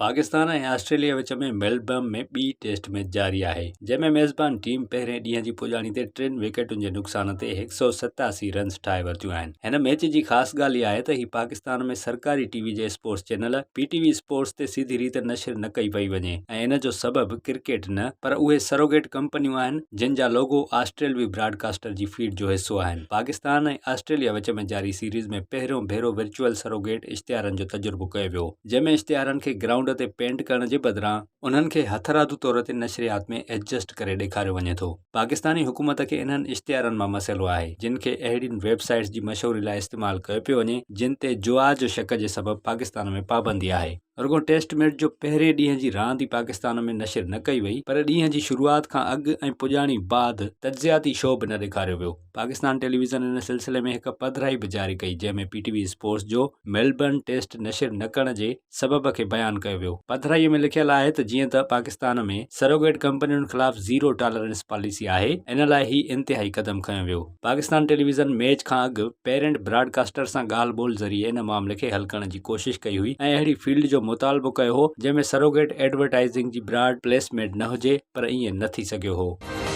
Pakistan ۽ Australia وچ ۾ Melbourne ۾ ٻي test match جاري آهي، جنهن ۾ ميزبان ٽيم پهرين ڏينهن جي پڄاڻي تي ٽن وڪيٽن جي نقصان تي 187 رنز ٺاهي ورتيون آهن. هن ميچ جي خاص ڳالهه اها آهي ته هي پاڪستان ۾ سرڪاري ٽي وي جي sports channel P T V sports تي سڌي ريت نشر نه ڪئي پئي وڃي ۽ ان جو سبب ڪرڪيٽ نه پر اهي سروگيٽ ڪمپنيون آهن جن جا لوگو آسٽريلوي براڊڪاسٽر جي فيڊ جو حصو آهن. پاڪستان ۽ آسٽريليا وچ ۾ جاري سيريز ۾ پهريون ڀيرو ورچوئل سروگيٽ اشتهارن جو تجربو ڪيو ويو. جنهن ۾ اشتهارن کي گرائونڊ تي پينٽ ڪرڻ جي بدران انهن کي هٿرادو طور تي نشريات ۾ ايڊجسٽ ڪري ڏيکاريو وڃي ٿو. پاڪستاني حڪومت کي انهن اشتهارن مان مسئلو آهي، جن کي اهڙين ويب سائيٽس جي مشهوري لاء استعمال ڪيو پيو وڃي، جن تي جوا جو شڪ جي سبب پاڪستان ۾ پابندي آهي. رڳو ٽيسٽ ميچ جو پهرين ڏينهن جي راند ئي پاڪستان ۾ نشر نه ڪئي وئي، پر ڏينهن جي شروعات کان اڳ ۽ پڄاڻي بعد تجزياتي شو به نه ڏيکاريو ويو. پاڪستان ٽيليويزن ان سلسلي ۾ هڪ پڌرائي به جاري ڪئي جنهن ۾ پي ٽي وي اسپورٽس جو ميلبرن ٽيسٽ نشر نه ڪرڻ جي سبب کي بيان ڪيو ويو. پڌرائي ۾ لکيل آهي ته جيئن ته پاڪستان ۾ سروگيٽ ڪمپنين خلاف زيرو ٽالرنس پاليسي آهي ان لاء هي انتهائي قدم کنيو ويو. پاڪستان ٽيليويزن ميچ کان اڳ پيرنٽ براڊڪاسٽر سان ڳالهه ٻولهه ذريعي ان معاملي کي حل ڪرڻ جي ڪوشش ڪئي هئي ۽ اهڙي فيلڊ جو مطالبو ڪيو هو جنهن ۾ سروگيٽ ايڊورٽائيزنگ جي براڊ پليسمينٽ نه هجي پر ائين نه ٿي سگهيو هو.